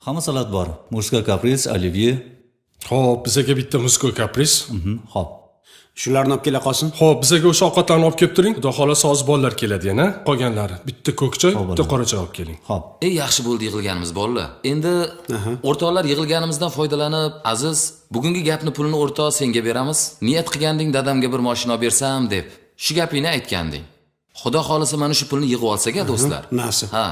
Hamma salat bor. Мужской каприз, оливье. Xo'p, bizaga bitta мужской каприз. Xo'p. Shularni olib kela qolsin. Xo'p, bizaga o'sha ovqatlarni olib kelib turing. Xudo xolasa hozir bolalar keladi yana. Qolganlari bitta ko'k choy, bitta qora choy olib keling. Xo'p. Ey, yaxshi bo'ldi yig'ilganimiz bolalar. Endi o'rtoqlar yig'ilganimizdan foydalanib, Aziz, bugungi gapni pulini o'rtoq senga beramiz. Niyat qilganding dadamga bir mashina bersam deb. Shu gapingni aytganding. Xudo xolasa mana shu pulni yig'ib olsak-a do'stlar. Nasib. Ha,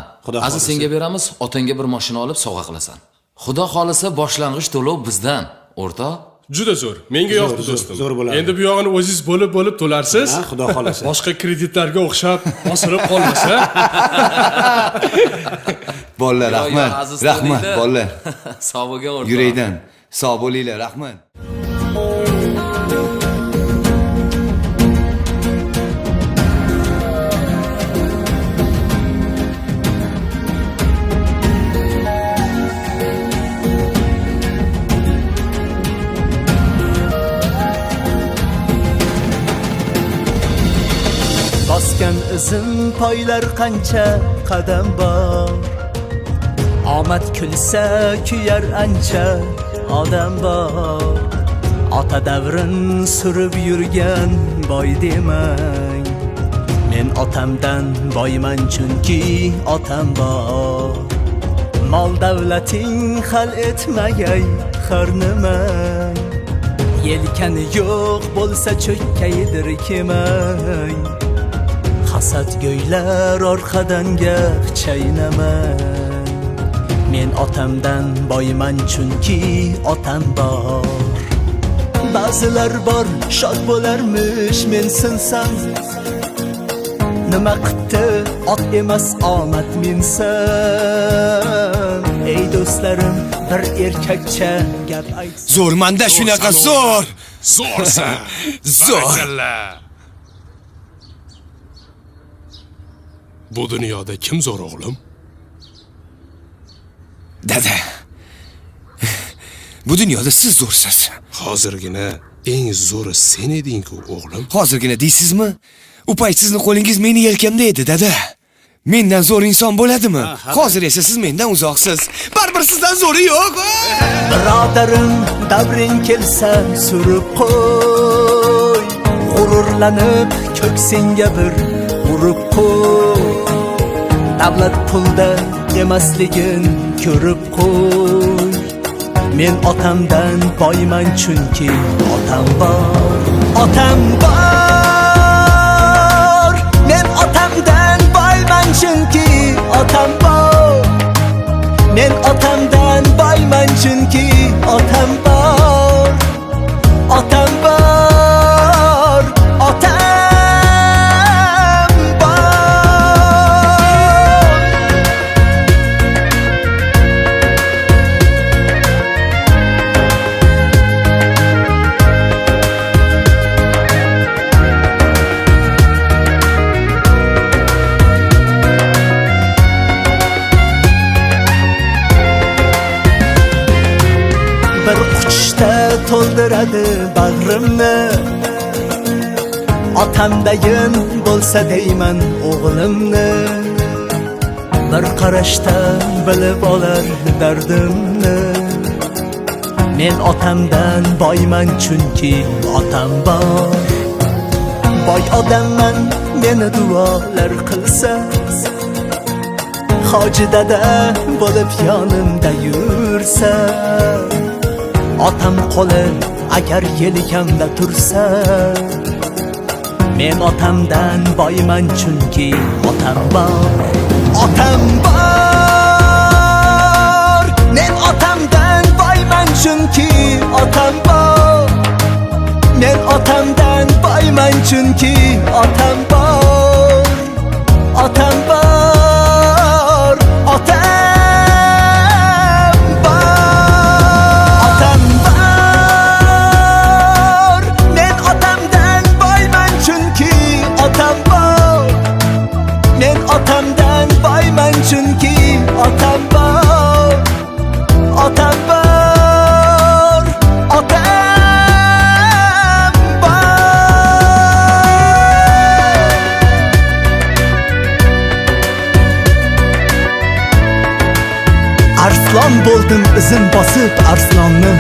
Aziz senga beramiz, otangga bir mashina olib sovg'a qilasan. Xudo xolasa boshlang'ich to'lov bizdan, o'rtoq. Juda zo'r. Menga yoqdi do'stim. Zo'r bo'ladi. Endi bu yog'ini o'zingiz bo'lib-bo'lib to'larsiz. Ha, xudo xolasa. Boshqa kreditlarga o'xshab osilib qolmasa. Bolalar, rahmat. Rahmat, bolalar. Sog' bo'lgin o'rtoq. Yurakdan sog' bo'linglar, rahmat. Bosgan izim poylar qancha qadam bor. Omad kulsa kuyar ancha odam bor. Ota davrin surib yurgan boy demang. Men otamdan boyman chunki otam bor. Mol davlating hal etmagay har nima. Yelkani yo'q bo'lsa cho'kkaydir kemang. Hasadgo'ylar orqadan gap chaynamang. Men otamdan boyman chunki otam bor. Ba'zilar bor shod bo'larmish men sinsam. Nima qipti ot emas omad minsam. Ey do'stlarim, bir erkakcha gap aytsam. Zo'r, manda shunaqa zo'r. Zo'rsan. Zo'r. Bu dunyoda kim zo'r o'g'lim? Dada. Bu dunyoda siz zo'rsiz. Hozirgina eng zo'ri sen eding-ku o'g'lim. Hozirgina deysizmi? U payt sizni qo'lingiz meni yelkamda edi, dada. Mendan zo'r inson bo'ladimi? Hozir esa siz mendan uzoqsiz. Baribir sizdan zo'ri yo'q. Birodarim, davring kelsa surib qo'y. G'ururlanib ko'ksingga bir urib qo'y. Davlat pulda emasligin ko'rib qo'y. Men otamdan boyman chunki otam bor. Otam bor. Men otamdan boyman chunki otam bor. Men otamdan boyman chunki otam bor. Otam bor. Otam bor. Bir quchishda to'ldiradi bag'rimni. Otamdayin bo'lsa deyman o'g'limni. Bir qarashda bilib olar dardimni. Men otamdan boyman chunki otam bor. Boy odamman meni duolar qilsa. Hoji dada bo'lib yonimda yursa. Otam qo'li agar yelkamda tursa. Men otamdan boyman chunki otam bor. Otam bor. Men otamdan boyman chunki otam bor. Men otamdan boyman chunki otam bor. Otam bor. Otam bor. Otam bor. Men otamdan boyman chunki otam bor. Men otamdan boyman chunki otam bor. Otam bor. Otam bor. Arslon bo'ldim izin bosib arslonni.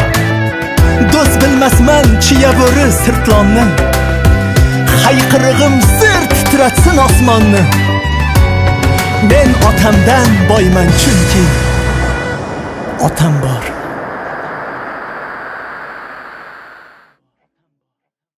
Do'st bilmasman chiya bo'ri sirtlonni. Hayqirig'im zir titratsin osmonni. Men otamdan boyman chunki otam bor.